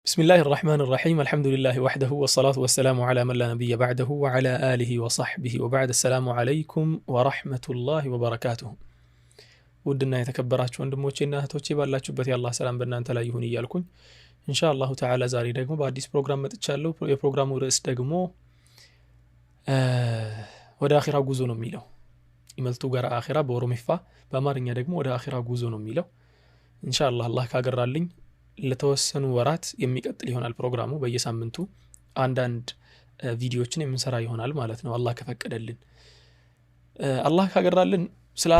بسم الله الرحمن الرحيم، الحمد لله وحده، والصلاة والسلام على من لا نبي بعده وعلى آله وصحبه وبعد። السلام عليكم ورحمة الله وبركاته። ውድና የተከበራችሁ ወንድሞቼና እህቶቼ፣ ባላችሁበት የአላህ ሰላም በእናንተ ላይ ይሁን እያልኩኝ إن شاء الله تعالى ዛሬ ደግሞ በአዲስ ፕሮግራም መጥቻለሁ። የፕሮግራሙ ርዕስ ደግሞ ወደ አኺራ ጉዞ ነው የሚለው። Imaltuu gara Akhiraa በኦሮሚፋ፣ በአማርኛ ደግሞ ወደ አኺራ ጉዞ ነው የሚለው። إن شاء الله አላህ ካገራልኝ ለተወሰኑ ወራት የሚቀጥል ይሆናል ፕሮግራሙ። በየሳምንቱ አንዳንድ ቪዲዮዎችን የምንሰራ ይሆናል ማለት ነው። አላህ ከፈቀደልን፣ አላህ ካገራልን ስለ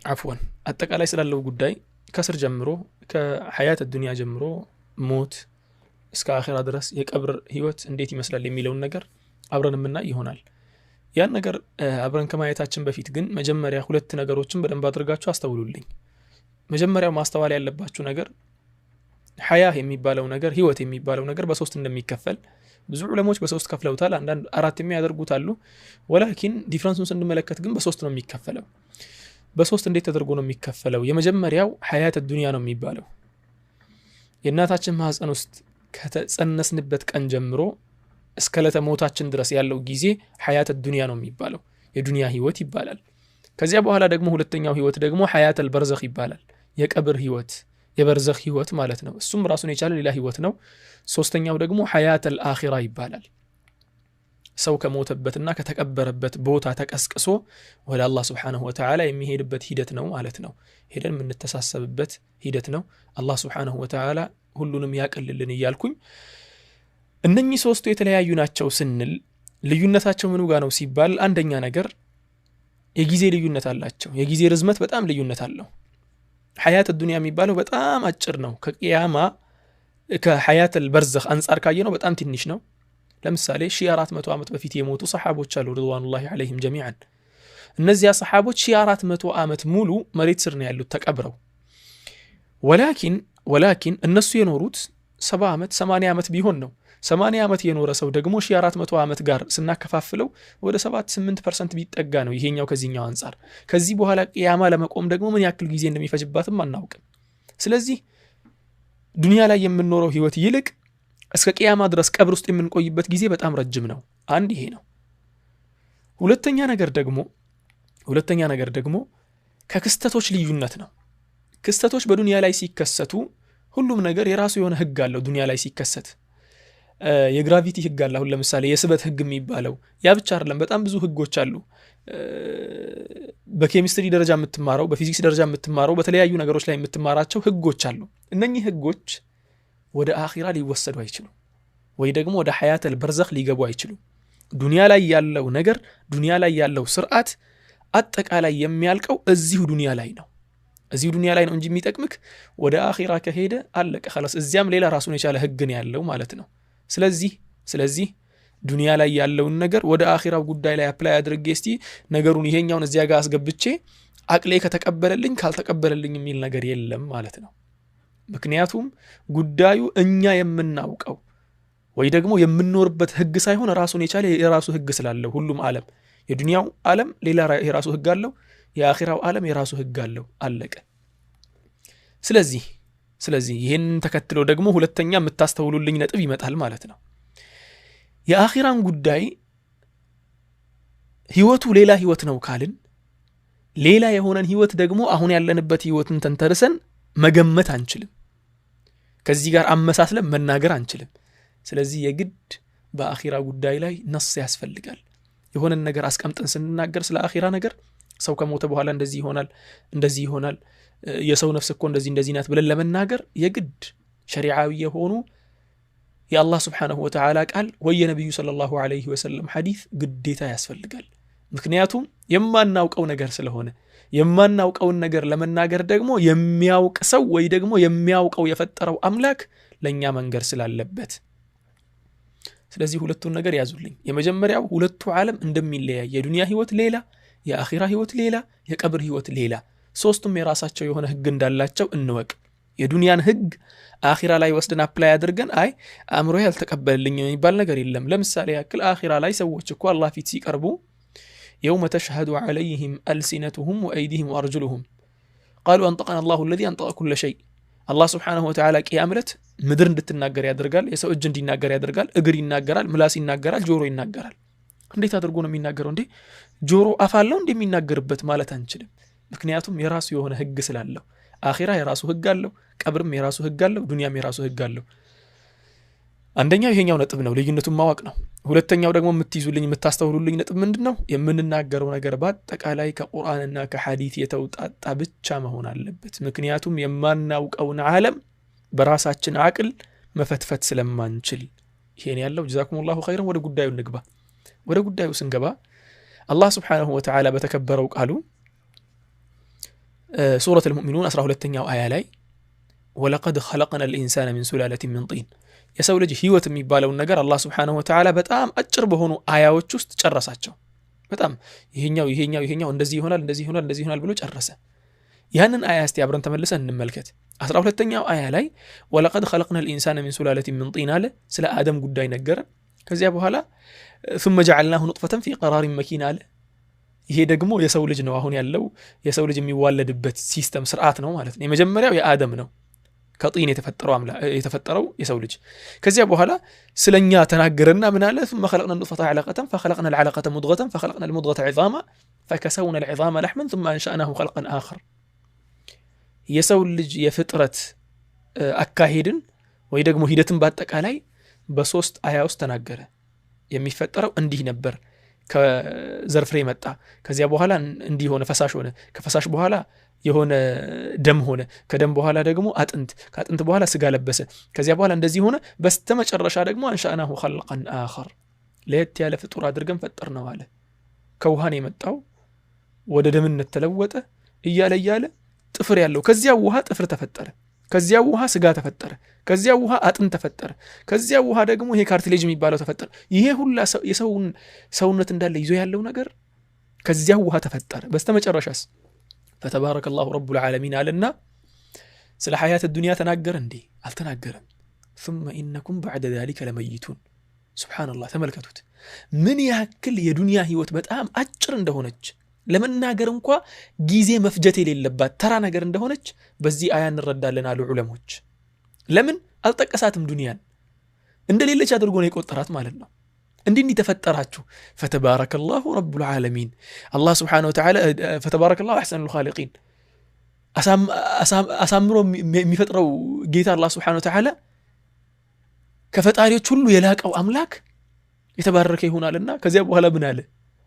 عفوا አጠቃላይ ስላለው ጉዳይ ከስር ጀምሮ፣ ከ حياة الدنيا ጀምሮ ሞት እስከ አኺራ ድረስ የቀብር ህይወት እንዴት ይመስላል የሚለውን ነገር አብረን የምናይ ይሆናል። ያን ነገር አብረን ከማየታችን በፊት ግን መጀመሪያ ሁለት ነገሮችን በደንብ አድርጋችሁ አስተውሉልኝ። መጀመሪያው ማስተዋል ያለባችሁ ነገር حياة የሚባለው ነገር፣ ህይወት የሚባለው ነገር በሶስት እንደሚከፈል ብዙ ዑለሞች በሶስት ከፍለውታል። አንዳንድ አራት የሚያደርጉት አሉ። ولكن difference ኡን ስንመለከት ግን በሶስት ነው የሚከፈለው። በሶስት እንዴት ተደርጎ ነው የሚከፈለው? የመጀመሪያው حياة الدنيا ነው የሚባለው። የእናታችን ማህፀን ውስጥ ከተጸነስንበት ቀን ጀምሮ እስከ ዕለተ ሞታችን ድረስ ያለው ጊዜ حياة الدنيا ነው የሚባለው፣ የዱንያ ህይወት ይባላል። ከዚያ በኋላ ደግሞ ሁለተኛው ህይወት ደግሞ حياة البرزخ ይባላል። የቀብር ህይወት፣ የበርዘኽ ህይወት ማለት ነው። እሱም ራሱን የቻለ ሌላ ህይወት ነው። ሶስተኛው ደግሞ حياة الآخرة ይባላል። ሰው ከሞተበትና ከተቀበረበት ቦታ ተቀስቅሶ ወደ አላህ سبحانه وتعالى የሚሄድበት ሂደት ነው ማለት ነው። ሄደን የምንተሳሰብበት ሂደት ነው። አላህ سبحانه وتعالى ሁሉንም ያቅልልን እያልኩኝ፣ እነኚህ ሶስቱ የተለያዩ ናቸው ስንል ልዩነታቸው ምኑ ጋ ነው ሲባል አንደኛ ነገር የጊዜ ልዩነት አላቸው። የጊዜ ርዝመት በጣም ልዩነት አለው። حياة الدنيا የሚባለው በጣም አጭር ነው። ከቅያማ ከ حياة البرزخ አንጻር ካየነው በጣም ትንሽ ነው። ለምሳሌ 1400 ዓመት በፊት የሞቱ ሰሓቦች አሉ رضوان الله عليهم جميعا። እነዚያ ሰሓቦች 1400 ዓመት ሙሉ መሬት ስር ነው ያሉት ተቀብረው። ولكن እነሱ የኖሩት 70 ዓመት፣ 80 ዓመት ቢሆን ነው። 80 ዓመት የኖረ ሰው ደግሞ 1400 ዓመት ጋር ስናከፋፍለው ወደ 7 8% ቢጠጋ ነው ይሄኛው ከዚህኛው አንጻር። ከዚህ በኋላ ቅያማ ለመቆም ደግሞ ምን ያክል ጊዜ እንደሚፈጅባትም አናውቅም። ስለዚህ ዱንያ ላይ የምንኖረው ህይወት ይልቅ እስከ ቅያማ ድረስ ቀብር ውስጥ የምንቆይበት ጊዜ በጣም ረጅም ነው። አንድ ይሄ ነው። ሁለተኛ ነገር ደግሞ ከክስተቶች ልዩነት ነው። ክስተቶች በዱንያ ላይ ሲከሰቱ ሁሉም ነገር የራሱ የሆነ ህግ አለው። ዱንያ ላይ ሲከሰት የ gravity ህግ አለ። አሁን ለምሳሌ የስበት ህግ የሚባለው፣ ያ ብቻ አይደለም፣ በጣም ብዙ ህጎች አሉ። በኬሚስትሪ ደረጃ የምትማረው፣ በፊዚክስ ደረጃ የምትማረው፣ በተለያዩ ነገሮች ላይ የምትማራቸው ህጎች አሉ። እነኚህ ህጎች ወደ አኺራ ሊወሰዱ አይችሉም፣ ወይ ደግሞ ወደ حياة البرزخ ሊገቡ አይችሉም። ዱንያ ላይ ያለው ነገር፣ ዱንያ ላይ ያለው ስርዓት አጠቃላይ የሚያልቀው እዚሁ ዱንያ ላይ ነው። እዚሁ ዱንያ ላይ ነው እንጂ የሚጠቅምክ ወደ አኺራ ከሄደ አለቀ خلاص። እዚያም ሌላ ራሱን የቻለ ህግ ነው ያለው ማለት ነው። ስለዚህ ዱንያ ላይ ያለውን ነገር ወደ አኺራው ጉዳይ ላይ apply አድርጌ እስቲ ነገሩን ይሄኛውን እዚያ ጋር አስገብቼ አቅሌ ከተቀበለልኝ ካልተቀበለልኝ የሚል ነገር የለም ማለት ነው። ምክንያቱም ጉዳዩ እኛ የምናውቀው ወይ ደግሞ የምንኖርበት ህግ ሳይሆን ራሱን የቻለ የራሱ ህግ ስላለው፣ ሁሉም ዓለም፣ የዱንያው ዓለም ሌላ የራሱ ህግ አለው፣ የአኺራው ዓለም የራሱ ህግ አለው። አለቀ። ስለዚህ ይህንን ተከትሎ ደግሞ ሁለተኛ የምታስተውሉልኝ ነጥብ ይመጣል ማለት ነው። የአኺራን ጉዳይ ህይወቱ ሌላ ህይወት ነው ካልን ሌላ የሆነን ህይወት ደግሞ አሁን ያለንበት ህይወትን ተንተርሰን መገመት አንችልም። ከዚህ ጋር አመሳስለን መናገር አንችልም። ስለዚህ የግድ በአኺራ ጉዳይ ላይ نص ያስፈልጋል። የሆነን ነገር አስቀምጠን ስንናገር ስለ አኺራ ነገር፣ ሰው ከሞተ በኋላ እንደዚህ ይሆናል፣ እንደዚህ ይሆናል፣ የሰው ነፍስ እኮ እንደዚህ እንደዚህ ናት ብለን ለመናገር የግድ ሸሪዓዊ የሆኑ የአላህ سبحانه وتعالى ቃል ወይ የነቢዩ صلى الله عليه وسلم ሐዲስ ግዴታ ያስፈልጋል። ምክንያቱም የማናውቀው ነገር ስለሆነ፣ የማናውቀውን ነገር ለመናገር ደግሞ የሚያውቅ ሰው ወይ ደግሞ የሚያውቀው የፈጠረው አምላክ ለእኛ መንገር ስላለበት። ስለዚህ ሁለቱን ነገር ያዙልኝ። የመጀመሪያው ሁለቱ ዓለም እንደሚለያይ፣ የዱንያ ህይወት ሌላ፣ የአኺራ ህይወት ሌላ፣ የቀብር ህይወት ሌላ፣ ሶስቱም የራሳቸው የሆነ ህግ እንዳላቸው እንወቅ። የዱንያን ህግ አኺራ ላይ ወስደን apply አድርገን አይ አእምሮ ያልተቀበልልኝ የሚባል ነገር የለም። ለምሳሌ ያክል አኺራ ላይ ሰዎች እኮ አላህ ፊት ሲቀርቡ يوم تشهد عليهم ألسنتهم وأيديهم وأرجلهم قالوا أنطقنا الله الذي أنطق كل شيء። አላህ ሱብሓነሁ ወተዓላ ቂያም ዕለት ምድር እንድትናገር ያደርጋል። የሰው እጅ እንዲናገር ያደርጋል። እግር ይናገራል፣ ምላስ ይናገራል፣ ጆሮ ይናገራል። እንዴት አድርጎ ነው የሚናገረው? እንዴ ጆሮ አፍ አለው እንደሚናገርበት ማለት አንችልም። ምክንያቱም የራሱ የሆነ ህግ ስላለው፣ አኺራ የራሱ ህግ አለው፣ ቀብርም የራሱ ህግ አለው፣ ዱንያም የራሱ ህግ አለው። አንደኛው ይሄኛው ነጥብ ነው፣ ልዩነቱን ማወቅ ነው። ሁለተኛው ደግሞ የምትይዙልኝ የምታስተውሉልኝ ነጥብ ምንድን ነው? የምንናገረው ነገር በአጠቃላይ ከቁርአንና ከሐዲት የተውጣጣ ብቻ መሆን አለበት። ምክንያቱም የማናውቀውን ዓለም በራሳችን አቅል መፈትፈት ስለማንችል። ይሄን ያለው ጀዛኩሙላሁ ኸይረን። ወደ ጉዳዩ እንግባ። ወደ ጉዳዩ ስንገባ አላህ ስብሓነሁ ወተዓላ በተከበረው ቃሉ ሱረት አልሙእሚኑን 12ኛው አያ ላይ ولقد خلقنا الإنسان من سلالة من طين፣ የሰው ልጅ ህይወት የሚባለውን ነገር አላህ ስብሓነሁ ወተዓላ በጣም አጭር በሆኑ አያዎች ውስጥ ጨረሳቸው። በጣም ይሄኛው ይሄኛው ይሄኛው እንደዚህ ይሆናል እንደዚህ ይሆናል እንደዚህ ይሆናል ብሎ ጨረሰ። ያንን አያ እስቲ አብረን ተመልሰን እንመልከት። 12ኛው አያ ላይ ولقد خلقنا الإنسان من سلالة من طين አለ። ስለ አደም ጉዳይ ነገረን። ከዚያ በኋላ ثم جعلناه نطفة في قرار مكين አለ። ይሄ ደግሞ የሰው ልጅ ነው አሁን ያለው የሰው ልጅ የሚዋለድበት system ስርዓት ነው ማለት ነው። የመጀመሪያው የአደም ነው ከ طين የተፈጠረው የሰው ልጅ። ከዚያ በኋላ ስለኛ ተናገረና ምን አለ? ثم خلقنا النطفة علقة فخلقنا العلقة مضغة فخلقنا المضغة عظاما فكسونا العظام لحما ثم أنشأناه خلقا آخر። የሰው ልጅ የፍጥረት አካሄድን ወይ ደግሞ ሂደትን በአጠቃላይ በሶስት አያ ውስጥ ተናገረ። የሚፈጠረው እንዲህ ነበር፣ ከዘር ፍሬ መጣ፣ ከዚያ በኋላ እንዲህ ሆነ፣ ፈሳሽ ሆነ፣ ከፈሳሽ በኋላ የሆነ ደም ሆነ፣ ከደም በኋላ ደግሞ አጥንት፣ ከአጥንት በኋላ ስጋ ለበሰ፣ ከዚያ በኋላ እንደዚህ ሆነ፣ በስተመጨረሻ ደግሞ አንሻአናሁ ኸልቀን አኸር፣ ለየት ያለ ፍጡር አድርገን ፈጠር ነው አለ። ከውሃን የመጣው ወደ ደምነት ተለወጠ እያለ እያለ ጥፍር ያለው ከዚያ ውሃ ጥፍር ተፈጠረ፣ ከዚያ ውሃ ስጋ ተፈጠረ፣ ከዚያ ውሃ አጥንት ተፈጠረ፣ ከዚያ ውሃ ደግሞ ይሄ cartilage የሚባለው ተፈጠረ። ይሄ ሁላ የሰውን ሰውነት እንዳለ ይዞ ያለው ነገር ከዚያ ውሃ ተፈጠረ። በስተመጨረሻስ فتبارك الله رب العالمين አለና ስለ حياة الدنيا ተናገረ እንዴ? አልተናገረም። ثم إنكم بعد ذلك لميتون። سبحان الله፣ ተመልከቱት ምን ያክል የዱንያ ህይወት በጣም አጭር እንደሆነች፣ ለመናገር እንኳ ጊዜ መፍጀት የሌለባት ተራ ነገር እንደሆነች በዚህ አያ እንረዳለን አሉ ዑለሞች። ለምን አልጠቀሳትም? ዱንያን እንደሌለች አድርጎ ነው የቆጠራት ማለት ነው። እንዲህ እንዲህ ተፈጠራችሁ። فتبارك الله رب العالمين አላህ ስብሓነሁ ወተዓላ فتبارك الله أحسن الخالقين፣ አሳምሮ የሚፈጥረው ጌታ አላህ ስብሓነሁ ወተዓላ ከፈጣሪዎች ሁሉ የላቀው አምላክ የተባረከ ይሆናልና። ከዚያ በኋላ ምን አለ?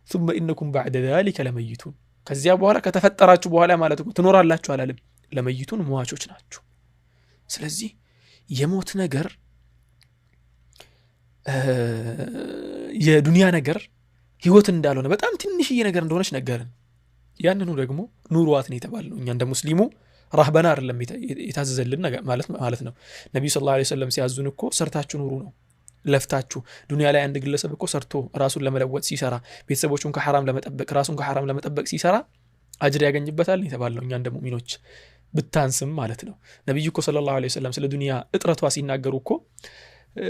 ثم إنكم بعد ذلك لميتون። ከዚያ በኋላ ከተፈጠራችሁ በኋላ ማለት ነው ትኖራላችሁ አላለም። لميتون ሟቾች ናችሁ። ስለዚህ የሞት ነገር የዱንያ ነገር ህይወት እንዳልሆነ በጣም ትንሽዬ ነገር እንደሆነች ነገርን። ያንኑ ደግሞ ኑሯት ነው የተባልነው። እኛ እንደ ሙስሊሙ ራህበና አይደለም የታዘዘልን ማለት ነው። ነቢዩ ሰለላሁ ዐለይሂ ወሰለም ሲያዙን እኮ ሰርታችሁ ኑሩ ነው። ለፍታችሁ ዱንያ ላይ አንድ ግለሰብ እኮ ሰርቶ ራሱን ለመለወጥ ሲሰራ፣ ቤተሰቦቹን ከሐራም ለመጠበቅ ራሱን ከሐራም ለመጠበቅ ሲሰራ አጅር ያገኝበታል የተባልነው እኛ እንደ ሙእሚኖች ብታንስም ማለት ነው። ነቢዩ እኮ ሰለላሁ ዐለይሂ ወሰለም ስለ ዱንያ እጥረቷ ሲናገሩ እኮ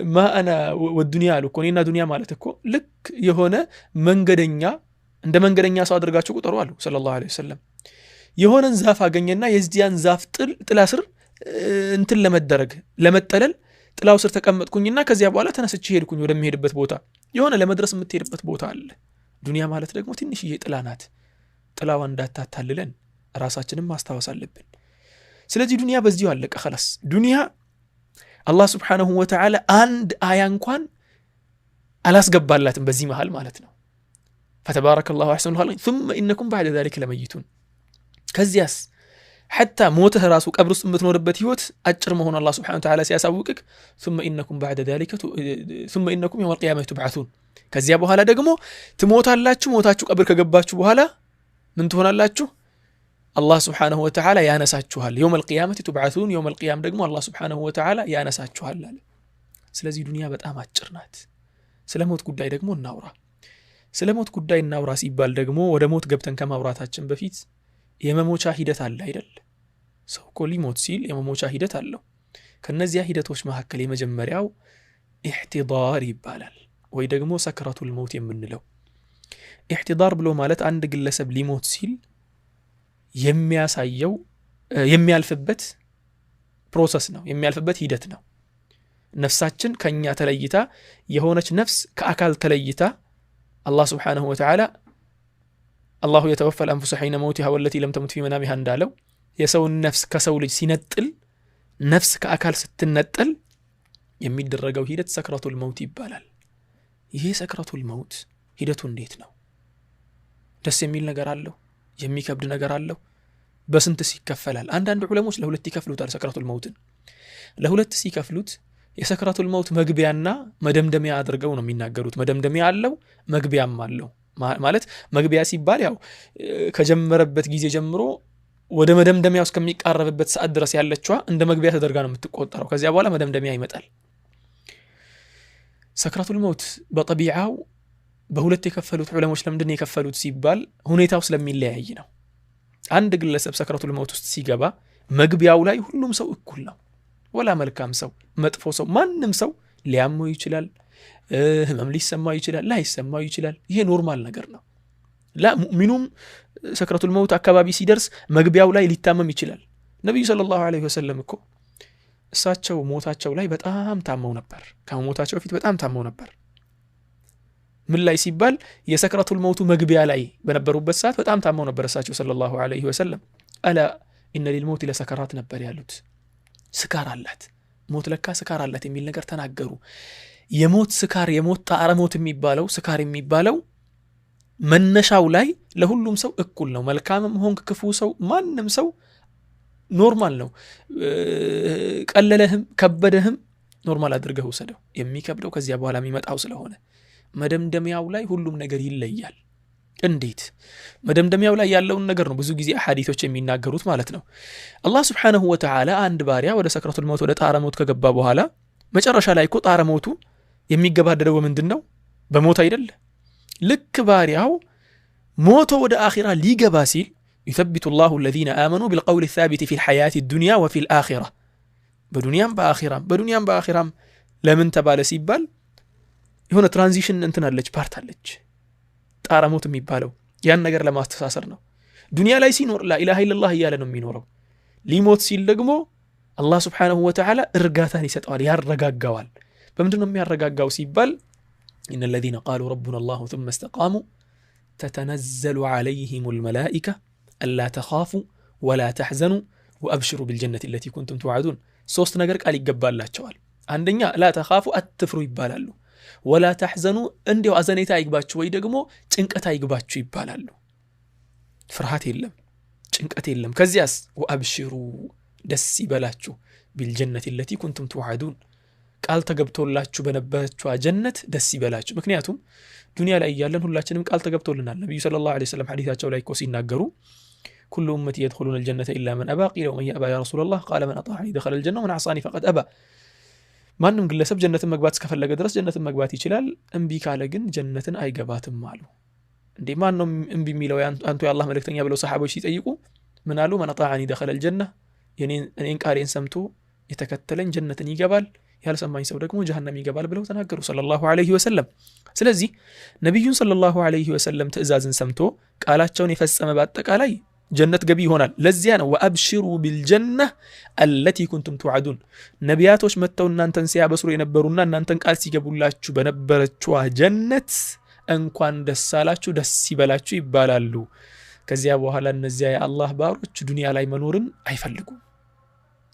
ማ አና ወዱንያ አሉ እኮ። እኔና ዱንያ ማለት እኮ ልክ የሆነ መንገደኛ እንደ መንገደኛ ሰው አድርጋችሁ ቁጠሩ አሉ ሰለላሁ ዐለይሂ ወሰለም። የሆነን ዛፍ አገኘና የዚያን ዛፍ ጥላ ስር እንትን ለመደረግ ለመጠለል ጥላው ስር ተቀመጥኩኝና ከዚያ በኋላ ተነስቼ ሄድኩኝ ወደሚሄድበት ቦታ። የሆነ ለመድረስ የምትሄድበት ቦታ አለ። ዱንያ ማለት ደግሞ ትንሽዬ ጥላ ናት። ጥላዋ እንዳታታልለን ራሳችንም ማስታወስ አለብን። ስለዚህ ዱንያ በዚሁ አለቀ። ኸላስ ዱንያ አላህ ስብሓነሁ ወተዓላ አንድ አያ እንኳን አላስገባላትም በዚህ መሃል ማለት ነው። فتبارك الله أحسن الخالقين ثم إنكم بعد ذلك لميتون። ከዚያስ حتى ሞትህ ራሱ ቀብር ውስጥ የምትኖርበት ህይወት አጭር መሆኑ አላህ ስብሓነሁ ወተዓላ ሲያሳውቅክ ثم إنكم بعد ذلك ثم إنكم يوم القيامة تبعثون። ከዚያ በኋላ ደግሞ ትሞታላችሁ። ሞታችሁ ቀብር ከገባችሁ በኋላ ምን ትሆናላችሁ? አላህ ስብሓነሁ ወተዓላ ያነሳችኋል። يوم القيامة تبعثون፣ يوم القيامة ደግሞ አላህ ስብሓነሁ ወተዓላ ያነሳችኋል አለ። ስለዚህ ዱንያ በጣም አጭር ናት። ስለ ሞት ጉዳይ ደግሞ እናውራ። ስለ ሞት ጉዳይ እናውራ ሲባል ደግሞ ወደ ሞት ገብተን ከማውራታችን በፊት የመሞቻ ሂደት አለ አይደል? ሰው እኮ ሊሞት ሲል የመሞቻ ሂደት አለው። ከነዚያ ሂደቶች መካከል የመጀመሪያው احتضار ይባላል፣ ወይ ደግሞ سكرة الموت የምንለው። احتضار ብሎ ማለት አንድ ግለሰብ ሊሞት ሲል የሚያሳየው የሚያልፍበት process ነው፣ የሚያልፍበት ሂደት ነው። ነፍሳችን ከኛ ተለይታ የሆነች ነፍስ ከአካል ተለይታ አላህ سبحانه وتعالى الله يتوفى الأنفس حين موتها والتي لم تمت في منامها እንዳለው የሰውን ነፍስ ከሰው ልጅ ሲነጥል ነፍስ ከአካል ስትነጠል የሚደረገው ሂደት سكرة الموت ይባላል። ይሄ سكرة الموت ሂደቱ እንዴት ነው? ደስ የሚል ነገር አለው? የሚከብድ ነገር አለው? በስንትስ ይከፈላል? አንዳንድ ዑለሞች ለሁለት ይከፍሉታል። سكرة الموت ን ለሁለት ሲከፍሉት የ سكرة الموت መግቢያና መደምደሚያ አድርገው ነው የሚናገሩት። መደምደሚያ አለው፣ መግቢያም አለው። ማለት መግቢያ ሲባል ያው ከጀመረበት ጊዜ ጀምሮ ወደ መደምደሚያው እስከሚቃረብበት ሰዓት ድረስ ያለችዋ እንደ መግቢያ ተደርጋ ነው የምትቆጠረው። ከዚያ በኋላ መደምደሚያ ይመጣል። سكرة الموت በጠቢዓው በሁለት የከፈሉት ዑለሞች ለምንድን ነው የከፈሉት ሲባል ሁኔታው ስለሚለያይ ነው። አንድ ግለሰብ سكرة الموت ውስጥ ሲገባ መግቢያው ላይ ሁሉም ሰው እኩል ነው። ወላ መልካም ሰው፣ መጥፎ ሰው፣ ማንም ሰው ሊያመው ይችላል፣ ህመም ሊሰማው ይችላል፣ ላይሰማው ይችላል። ይሄ normal ነገር ነው። ላ ሙእሚኑም سكرة الموت አካባቢ ሲደርስ መግቢያው ላይ ሊታመም ይችላል። ነቢዩ صلى الله عليه وسلم እኮ እሳቸው ሞታቸው ላይ በጣም ታመው ነበር። ከሞታቸው በፊት በጣም ታመው ነበር። ምን ላይ ሲባል የ سكرة الموت መግቢያ ላይ በነበሩበት ሰዓት በጣም ታመው ነበር እሳቸው صلى الله عليه وسلم። ألا إن للموت لسكرات ነበር ያሉት። ስካር አላት ሞት፣ ለካ ስካር አላት የሚል ነገር ተናገሩ። የሞት ስካር፣ የሞት ጣረ ሞት የሚባለው ስካር የሚባለው መነሻው ላይ ለሁሉም ሰው እኩል ነው። መልካምም ሆንክ ክፉ ሰው ማንም ሰው normal ነው። ቀለለህም ከበደህም normal አድርገህ ውሰደው። የሚከብደው ከዚያ በኋላ የሚመጣው ስለሆነ መደምደሚያው ላይ ሁሉም ነገር ይለያል። እንዴት? መደምደሚያው ላይ ያለውን ነገር ነው ብዙ ጊዜ አሐዲቶች የሚናገሩት ማለት ነው። አላህ سبحانه وتعالى አንድ ባሪያ ወደ سكرة الموت ወደ ጣረ ሞት ከገባ በኋላ መጨረሻ ላይ እኮ ጣረ ሞቱ የሚገባደደው በምንድን ነው? በሞት አይደል? ልክ ባሪያው ሞቶ ወደ አኺራ ሊገባ ሲል يثبت الله الذين آمنوا بالقول الثابت في الحياة الدنيا وفي الآخرة፣ በዱንያም በአኺራም በዱንያም በአኺራም ለምን ተባለ ሲባል የሆነ transition እንትን አለች፣ part አለች፣ ጣረ ሞት የሚባለው ያን ነገር ለማስተሳሰር ነው። ዱንያ ላይ ሲኖር لا إله إلا الله እያለ ነው የሚኖረው። ሊሞት ሲል ደግሞ አላህ سبحانه وتعالى እርጋታን ይሰጠዋል፣ ያረጋጋዋል። በምንድን ነው የሚያረጋጋው ሲባል إن الذين قالوا ربنا الله ثم استقاموا تتنزل عليهم الملائكة ألا تخافوا ولا تحزنوا وأبشروا بالجنة التي كنتم توعدون። ሶስት ነገር ቃል ይገባላቸዋል። አንደኛ لا تخافوا አትፍሩ ይባላሉ። ولا تحزنوا እንዲያው አዘኔታ አይግባችሁ ወይ ደግሞ ጭንቀት አይግባችሁ ይባላሉ። ፍርሃት የለም፣ ጭንቀት የለም። ከዚያስ وأبشروا ደስ ይበላችሁ بالجنة التي كنتم توعدون ቃል ተገብቶላችሁ በነበረችዋ ጀነት ደስ ይበላችሁ። ምክንያቱም ዱንያ ላይ እያለን ሁላችንም ቃል ተገብቶልናል። ነቢዩ صلى الله عليه وسلم ሐዲታቸው ላይ እኮ ሲናገሩ كل أمتي يدخلون الجنة إلا من أبى قيل ومن يأبى يا رسول الله قال من أطاعني دخل الجنة ومن عصاني فقد أبى። ማንም ግለሰብ ጀነትን መግባት እስከፈለገ ድረስ ጀነትን መግባት ይችላል። እምቢ ካለ ግን ጀነትን አይገባትም አሉ። እንዴ ማን ነው እምቢ የሚለው አንቱ የአላህ መልእክተኛ ብለው ሰሓቦች ሲጠይቁ ምን አሉ? من أطاعني دخل الجنة፣ እኔን ቃሌን ሰምቶ የተከተለኝ ጀነትን ይገባል፣ ያልሰማኝ ሰው ደግሞ ጀሃነም ይገባል ብለው ተናገሩ صلى الله عليه وسلم። ስለዚህ ነቢዩን صلى الله عليه وسلم ትእዛዝን ሰምቶ ቃላቸውን የፈጸመ በአጠቃላይ ጀነት ገቢ ይሆናል። ለዚያ ነው وأبشروا بالجنة التي كنتم توعدون፣ ነቢያቶች መጥተው እናንተን ሲያበስሩ የነበሩና እናንተን ቃል ሲገቡላችሁ በነበረችዋ ጀነት እንኳን ደስ አላችሁ ደስ ይበላችሁ ይባላሉ። ከዚያ በኋላ እነዚያ የአላህ ባሮች ዱንያ ላይ መኖርን አይፈልጉም።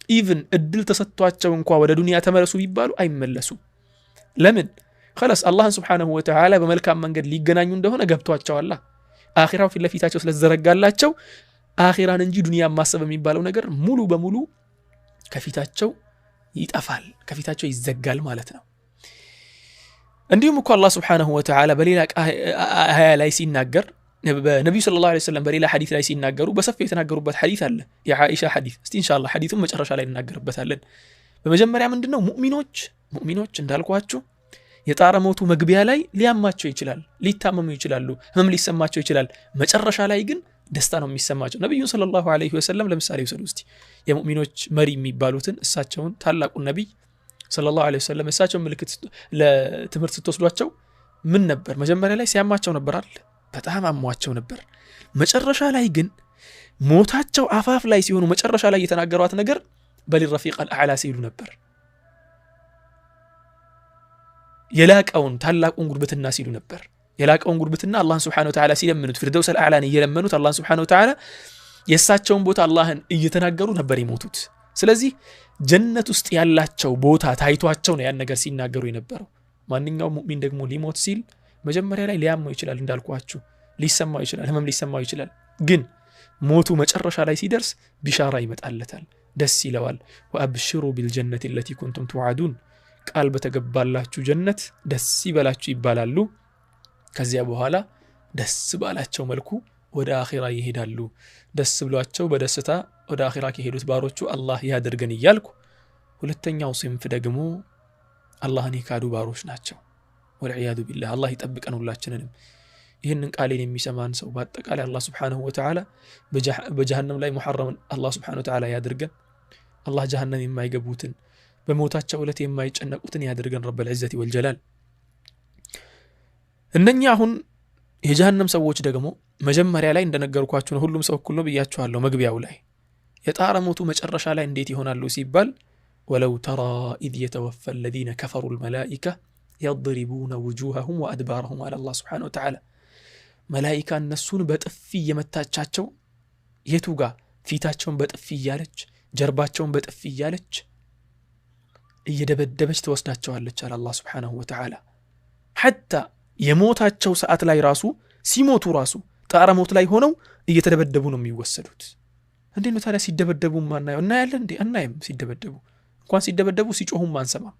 even እድል ተሰጥቷቸው እንኳ ወደ ዱንያ ተመለሱ ቢባሉ አይመለሱም። ለምን? خلاص አላህን سبحانه وتعالى በመልካም መንገድ ሊገናኙ እንደሆነ ገብቷቸዋላ። አኺራው ፊት ለፊታቸው ስለተዘረጋላቸው አኺራን እንጂ ዱንያ ማሰብ የሚባለው ነገር ሙሉ በሙሉ ከፊታቸው ይጠፋል፣ ከፊታቸው ይዘጋል ማለት ነው። እንዲሁም እኮ አላህ سبحانه وتعالى በሌላ አያ ላይ ሲናገር በነቢዩ صلى الله عليه وسلم በሌላ ሐዲስ ላይ ሲናገሩ በሰፊው የተናገሩበት ሐዲስ አለ፣ የዓኢሻ ሐዲስ። እስቲ ኢንሻአላህ ሐዲሱን መጨረሻ ላይ እንናገርበታለን። በመጀመሪያ ምንድን ነው ሙእሚኖች እንዳልኳችሁ የጣረ ሞቱ መግቢያ ላይ ሊያማቸው ይችላል፣ ሊታመሙ ይችላሉ፣ ህመም ሊሰማቸው ይችላል። መጨረሻ ላይ ግን ደስታ ነው የሚሰማቸው። ነቢዩን صلى الله عليه وسلم ለምሳሌ ውሰዱ እስቲ የሙእሚኖች መሪ የሚባሉትን እሳቸውን ታላቁን ነቢይ صلى الله عليه وسلم እሳቸውን ምልክት ለትምህርት ስትወስዷቸው ምን ነበር? መጀመሪያ ላይ ሲያማቸው ነበር አይደል? በጣም አሟቸው ነበር። መጨረሻ ላይ ግን ሞታቸው አፋፍ ላይ ሲሆኑ መጨረሻ ላይ የተናገሯት ነገር بل الرفيق الأعلى ሲሉ ነበር። የላቀውን ታላቁን ጉርብትና ሲሉ ነበር። የላቀውን ጉርብትና አላህን سبحانه وتعالى ሲለምኑት الفردوس الأعلى ን እየለመኑት አላህን سبحانه وتعالى የእሳቸውን ቦታ አላህን እየተናገሩ ነበር የሞቱት። ስለዚህ ጀነት ውስጥ ያላቸው ቦታ ታይቷቸው ነው ያን ነገር ሲናገሩ የነበረው። ማንኛውም ሙእሚን ደግሞ ሊሞት ሲል መጀመሪያ ላይ ሊያመው ይችላል፣ እንዳልኳችሁ ሊሰማው ይችላል፣ ህመም ሊሰማው ይችላል። ግን ሞቱ መጨረሻ ላይ ሲደርስ ቢሻራ ይመጣለታል፣ ደስ ይለዋል። وأبشروا بالجنة التي كنتم توعدون፣ ቃል በተገባላችሁ ጀነት ደስ ይበላችሁ ይባላሉ። ከዚያ በኋላ ደስ ባላቸው መልኩ ወደ አኺራ ይሄዳሉ። ደስ ብሏቸው በደስታ ወደ አኺራ ከሄዱት ባሮቹ አላህ ያድርገን እያልኩ፣ ሁለተኛው صنف ደግሞ አላህን የካዱ ባሮች ናቸው። والعياذ بالله አላህ ይጠብቀን ሁላችንንም። ይህንን ቃሌን የሚሰማን ሰው በአጠቃላይ አላህ سبحانه وتعالى በጀሃነም ላይ ሙሐረምን አላህ سبحانه وتعالى ያድርገን። አላህ ጀሃነም የማይገቡትን በሞታቸው ዕለት የማይጨነቁትን ያድርገን። رب العزة والجلال። እነኛ አሁን የጀሃነም ሰዎች ደግሞ መጀመሪያ ላይ እንደነገርኳችሁ ነው፣ ሁሉም ሰው እኩል ነው ብያችኋለሁ መግቢያው ላይ። የጣረ ሞቱ መጨረሻ ላይ እንዴት ይሆናሉ ሲባል ولو ترى إذ يتوفى الذين كفروا الملائكة يضربون وجوههم وأدبارهم አለ አላህ سبحانه وتعالى። መላኢካ እነሱን በጥፊ እየመታቻቸው የቱ ጋ ፊታቸውን በጥፊ እያለች ጀርባቸውን በጥፊ እያለች እየደበደበች ትወስዳቸዋለች አለ አላህ سبحانه وتعالى። حتى የሞታቸው ሰዓት ላይ ራሱ ሲሞቱ ራሱ ጣረ ሞት ላይ ሆነው እየተደበደቡ ነው የሚወሰዱት። እንዴት ነው ታዲያ ሲደበደቡ ማናየው? እናያለን እንዴ? አናይም። ሲደበደቡ እንኳን ሲደበደቡ ሲጮሁም አንሰማም።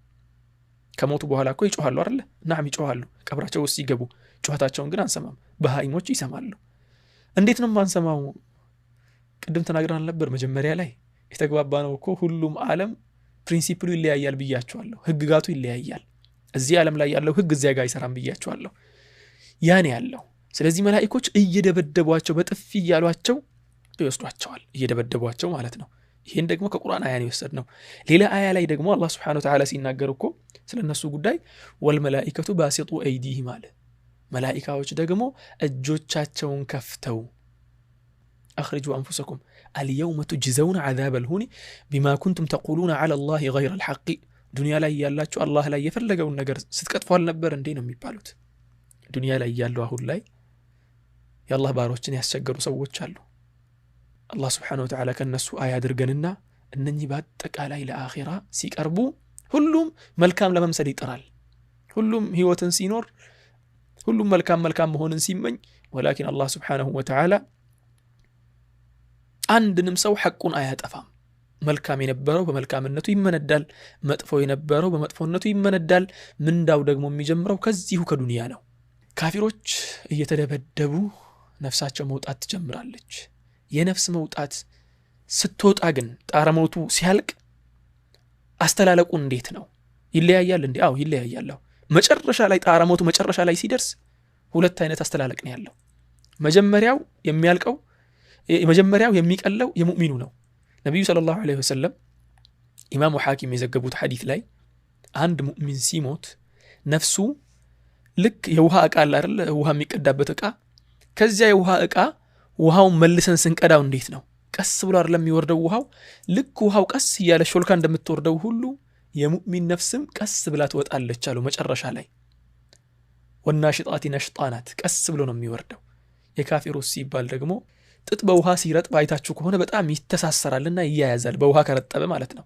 ከሞቱ በኋላ እኮ ይጮሃሉ አይደለ? ናም ይጮሃሉ፣ ቀብራቸው ውስጥ ሲገቡ ጩኸታቸውን ግን አንሰማም። በሃይሞች ይሰማሉ። እንዴት ነው ማንሰማው? ቅድም ተናግረን አልነበር? መጀመሪያ ላይ የተግባባ ነው እኮ ሁሉም ዓለም principle ኡ ይለያያል ብያቸዋለሁ። ህግጋቱ ይለያያል። እዚህ ዓለም ላይ ያለው ህግ እዚያ ጋር አይሰራም ብያቸዋለሁ። ያኔ ያለው ስለዚህ መላኢኮች እየደበደቧቸው በጥፊ እያሏቸው ይወስዷቸዋል፣ እየደበደቧቸው ማለት ነው። ይህን ደግሞ ከቁርአን አያን የወሰድ ነው። ሌላ አያ ላይ ደግሞ አላህ سبحانه وتعالى ሲናገር እኮ ስለ እነሱ ጉዳይ والملائكة باسطو أيديهم አለ። መላኢካዎች ደግሞ እጆቻቸውን ከፍተው أخرجوا أنفسكم اليوم تجزون عذاب الهون بما كنتم تقولون على الله غير الحق። ዱንያ ላይ ያላችሁ አላህ ላይ የፈለገውን ነገር ስትቀጥፉ አልነበር እንዴ ነው የሚባሉት። ዱንያ ላይ ያሉ አሁን ላይ የአላህ ባሮችን ያስቸገሩ ሰዎች አሉ። አላህ ስብሓነሁ ወተዓላ ከእነሱ አያድርገንና እነኚህ በአጠቃላይ ለአኺራ ሲቀርቡ ሁሉም መልካም ለመምሰል ይጥራል። ሁሉም ህይወትን ሲኖር ሁሉም መልካም መልካም መሆንን ሲመኝ፣ ወላኪን አላህ ስብሓነሁ ወተዓላ አንድንም ሰው ሐቁን አያጠፋም። መልካም የነበረው በመልካምነቱ ይመነዳል፣ መጥፎ የነበረው በመጥፎነቱ ይመነዳል። ምንዳው ደግሞ የሚጀምረው ከዚሁ ከዱንያ ነው። ካፊሮች እየተደበደቡ ነፍሳቸው መውጣት ትጀምራለች። የነፍስ መውጣት ስትወጣ ግን ጣረ ሞቱ ሲያልቅ አስተላለቁ እንዴት ነው? ይለያያል እንዴ? አዎ ይለያያል። መጨረሻ ላይ ጣረ ሞቱ መጨረሻ ላይ ሲደርስ ሁለት አይነት አስተላለቅ ነው ያለው። መጀመሪያው የሚያልቀው መጀመሪያው የሚቀለው የሙእሚኑ ነው። ነቢዩ صلى الله عليه وسلم ኢማሙ ሐኪም የዘገቡት ሐዲት ላይ አንድ ሙእሚን ሲሞት ነፍሱ ልክ የውሃ ዕቃ አለ አይደል? ውሃ የሚቀዳበት ዕቃ። ከዚያ የውሃ ዕቃ ውሃውን መልሰን ስንቀዳው እንዴት ነው? ቀስ ብሎ አይደለም የሚወርደው ውሃው። ልክ ውሃው ቀስ እያለ ሾልካ እንደምትወርደው ሁሉ የሙእሚን ነፍስም ቀስ ብላ ትወጣለች አሉ። መጨረሻ ላይ ወናሽጣቲ ነሽጣናት፣ ቀስ ብሎ ነው የሚወርደው። የካፊሮች ሲባል ደግሞ ጥጥ በውሃ ሲረጥብ አይታችሁ ከሆነ በጣም ይተሳሰራልና ይያያዛል፣ በውሃ ከረጠበ ማለት ነው።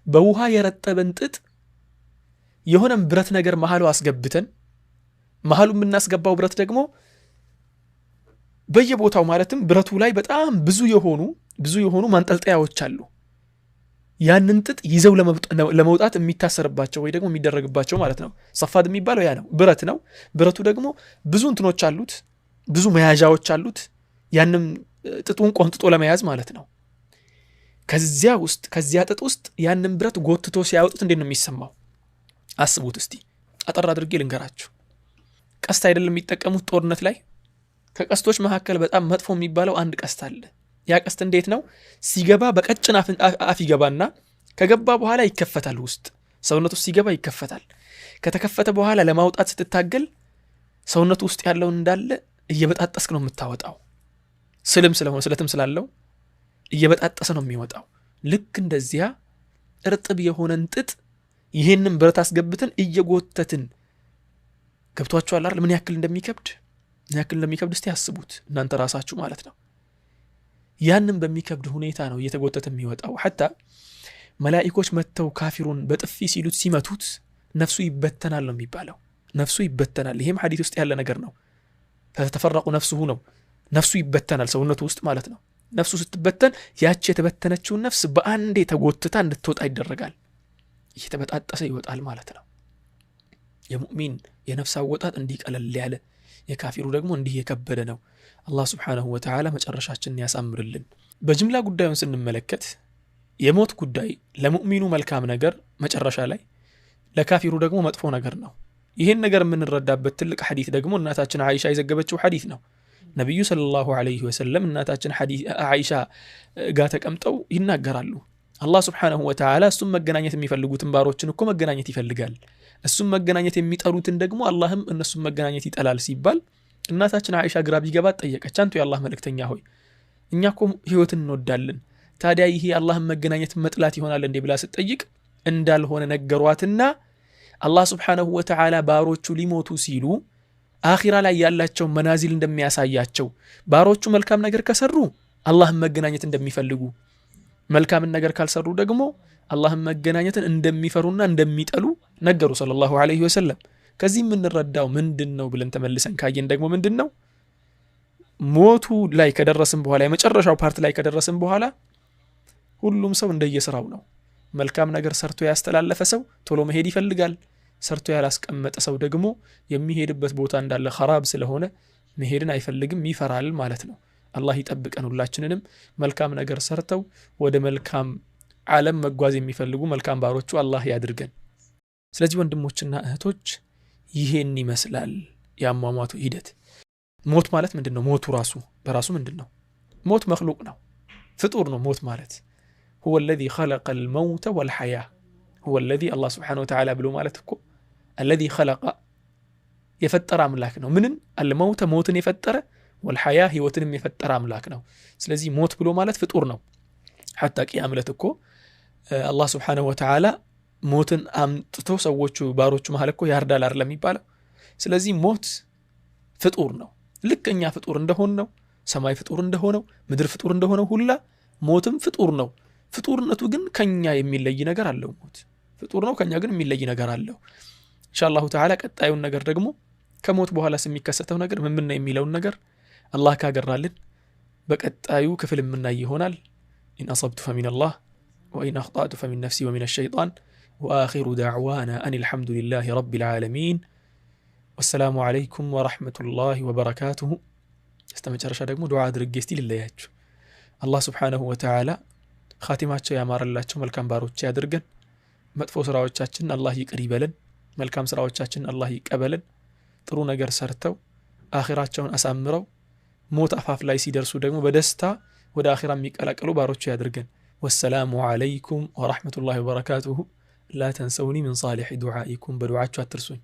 በውሃ የረጠበን ጥጥ የሆነም ብረት ነገር መሀሉ አስገብተን መሀሉ የምናስገባው ብረት ደግሞ በየቦታው ማለትም ብረቱ ላይ በጣም ብዙ የሆኑ ማንጠልጠያዎች አሉ። ያንን ጥጥ ይዘው ለመውጣት የሚታሰርባቸው ወይ ደግሞ የሚደረግባቸው ማለት ነው። ሰፋድ የሚባለው ያ ነው፣ ብረት ነው። ብረቱ ደግሞ ብዙ እንትኖች አሉት፣ ብዙ መያዣዎች አሉት። ያንም ጥጡን ቆንጥጦ ለመያዝ ማለት ነው። ከዚያ ውስጥ ከዚያ ጥጥ ውስጥ ያንን ብረት ጎትቶ ሲያወጡት እንዴት ነው የሚሰማው? አስቡት እስቲ። አጠር አድርጌ ልንገራችሁ። ቀስት አይደለም የሚጠቀሙት ጦርነት ላይ። ከቀስቶች መካከል በጣም መጥፎ የሚባለው አንድ ቀስት አለ። ያ ቀስት እንዴት ነው ሲገባ? በቀጭን አፍ ይገባና ከገባ በኋላ ይከፈታል። ውስጥ ሰውነቱ ውስጥ ሲገባ ይከፈታል። ከተከፈተ በኋላ ለማውጣት ስትታገል ሰውነቱ ውስጥ ያለውን እንዳለ እየበጣጠስክ ነው የምታወጣው። ስልም ስለሆነ ስለትም ስላለው እየበጣጠሰ ነው የሚወጣው። ልክ እንደዚያ እርጥብ የሆነን ጥጥ ይሄንን ብረት አስገብተን እየጎተትን ገብቷችኋል አይደል? ምን ያክል እንደሚከብድ ምን ያክል እንደሚከብድ እስቲ አስቡት እናንተ ራሳችሁ ማለት ነው። ያንን በሚከብድ ሁኔታ ነው እየተጎተተ የሚወጣው። ሐታ መላኢኮች መጥተው ካፊሩን በጥፊ ሲሉት ሲመቱት ነፍሱ ይበተናል ነው የሚባለው። ነፍሱ ይበተናል። ይሄም ሐዲስ ውስጥ ያለ ነገር ነው። ተተፈረቁ ነፍሱሁ ነው። ነፍሱ ይበተናል ሰውነቱ ውስጥ ማለት ነው። ነፍሱ ስትበተን ያቺ የተበተነችውን ነፍስ በአንዴ ተጎትታ እንድትወጣ ይደረጋል። እየተበጣጠሰ ይወጣል ማለት ነው። የሙእሚን የነፍስ አወጣጥ እንዲህ ቀለል ያለ፣ የካፊሩ ደግሞ እንዲህ የከበደ ነው። አላህ ሱብሓነሁ ወተዓላ መጨረሻችንን ያሳምርልን። በጅምላ ጉዳዩን ስንመለከት የሞት ጉዳይ ለሙእሚኑ መልካም ነገር መጨረሻ ላይ፣ ለካፊሩ ደግሞ መጥፎ ነገር ነው። ይህን ነገር የምንረዳበት ትልቅ ሐዲት ደግሞ እናታችን አይሻ የዘገበችው ሐዲት ነው። ነቢዩ ሰለላሁ ዐለይሂ ወሰለም እናታችን አይሻ ጋር ተቀምጠው ይናገራሉ። አላህ ሱብሓነሁ ወተዓላ እሱም መገናኘት የሚፈልጉትን ባሮችን እኮ መገናኘት ይፈልጋል፣ እሱም መገናኘት የሚጠሉትን ደግሞ አላህም እነሱም መገናኘት ይጠላል ሲባል እናታችን አይሻ ግራ ቢገባት ጠየቀች። አንቱ የአላህ መልእክተኛ ሆይ እኛ እኮ ህይወትን እንወዳለን፣ ታዲያ ይሄ አላህን መገናኘት መጥላት ይሆናል እንዴ ብላ ስትጠይቅ እንዳልሆነ ነገሯትና አላህ ሱብሓነሁ ወተዓላ ባሮቹ ሊሞቱ ሲሉ አኺራ ላይ ያላቸው መናዚል እንደሚያሳያቸው፣ ባሮቹ መልካም ነገር ከሰሩ አላህን መገናኘት እንደሚፈልጉ፣ መልካምን ነገር ካልሰሩ ደግሞ አላህን መገናኘትን እንደሚፈሩና እንደሚጠሉ ነገሩ ሰለላሁ ዐለይሂ ወሰለም። ከዚህ የምንረዳው ምንድን ነው ብለን ተመልሰን ካየን ደግሞ ምንድን ነው ሞቱ ላይ ከደረስን በኋላ የመጨረሻው part ላይ ከደረስን በኋላ ሁሉም ሰው እንደየስራው ነው። መልካም ነገር ሰርቶ ያስተላለፈ ሰው ቶሎ መሄድ ይፈልጋል። ሰርቶ ያላስቀመጠ ሰው ደግሞ የሚሄድበት ቦታ እንዳለ ኸራብ ስለሆነ መሄድን አይፈልግም፣ ይፈራል ማለት ነው። አላህ ይጠብቀን ሁላችንንም። መልካም ነገር ሰርተው ወደ መልካም ዓለም መጓዝ የሚፈልጉ መልካም ባሮቹ አላህ ያድርገን። ስለዚህ ወንድሞችና እህቶች ይሄን ይመስላል የአሟሟቱ ሂደት። ሞት ማለት ምንድን ነው? ሞቱ ራሱ በራሱ ምንድን ነው? ሞት መክሉቅ ነው፣ ፍጡር ነው። ሞት ማለት ሁወ አለዚ ኸለቀ አልመውተ ወልሐያ። ሁወ አለዚ አላህ ስብሓነሁ ወተዓላ ብሎ ማለት እኮ አለዚ ኸለቀ የፈጠረ አምላክ ነው። ምንን? አልመውተ ሞትን የፈጠረ፣ ወልሐያ ህይወትንም የፈጠረ አምላክ ነው። ስለዚህ ሞት ብሎ ማለት ፍጡር ነው። ሐታ ቂያም ዕለት እኮ አላህ ስብሓነሁ ወተዓላ ሞትን አምጥቶ ሰዎቹ ባሮቹ መሀል እኮ ያርዳል አይደለም የሚባለው። ስለዚህ ሞት ፍጡር ነው። ልክ እኛ ፍጡር እንደሆን ነው፣ ሰማይ ፍጡር እንደሆነው፣ ምድር ፍጡር እንደሆነው ሁላ ሞትም ፍጡር ነው። ፍጡርነቱ ግን ከኛ የሚለይ ነገር አለው። ሞት ፍጡር ነው፣ ከኛ ግን የሚለይ ነገር አለው። ኢንሻአላሁ ተዓላ ቀጣዩን ነገር ደግሞ ከሞት በኋላ የሚከሰተው ነገር ምን ነው የሚለውን ነገር አላህ ካገራልን በቀጣዩ ክፍል የምናይ ይሆናል። إن أصبت فمن الله وإن أخطأت فمن نفسي ومن الشيطان وآخر دعوانا أن الحمد لله رب العالمين والسلام عليكم ورحمة الله وبركاته። እስከመጨረሻ ደግሞ ዱዓ አድርጌ እስቲ ልለያችሁ። አላህ ስብሓነሁ ወተዓላ ኻቲማቸው ያማረላቸው መልካም ባሮች ያድርገን። መጥፎ ስራዎቻችንን አላህ ይቅር ይበለን። መልካም ስራዎቻችንን አላህ ይቀበለን። ጥሩ ነገር ሰርተው አኺራቸውን አሳምረው ሞት አፋፍ ላይ ሲደርሱ ደግሞ በደስታ ወደ አኺራ የሚቀላቀሉ ባሮቹ ያድርገን። ወሰላሙ ዓለይኩም ወረሕመቱላሂ ወበረካቱሁ። ላ ተንሰውኒ ምን ሳሊሒ ዱዓኢኩም። በዱዓችሁ አትርሱኝ።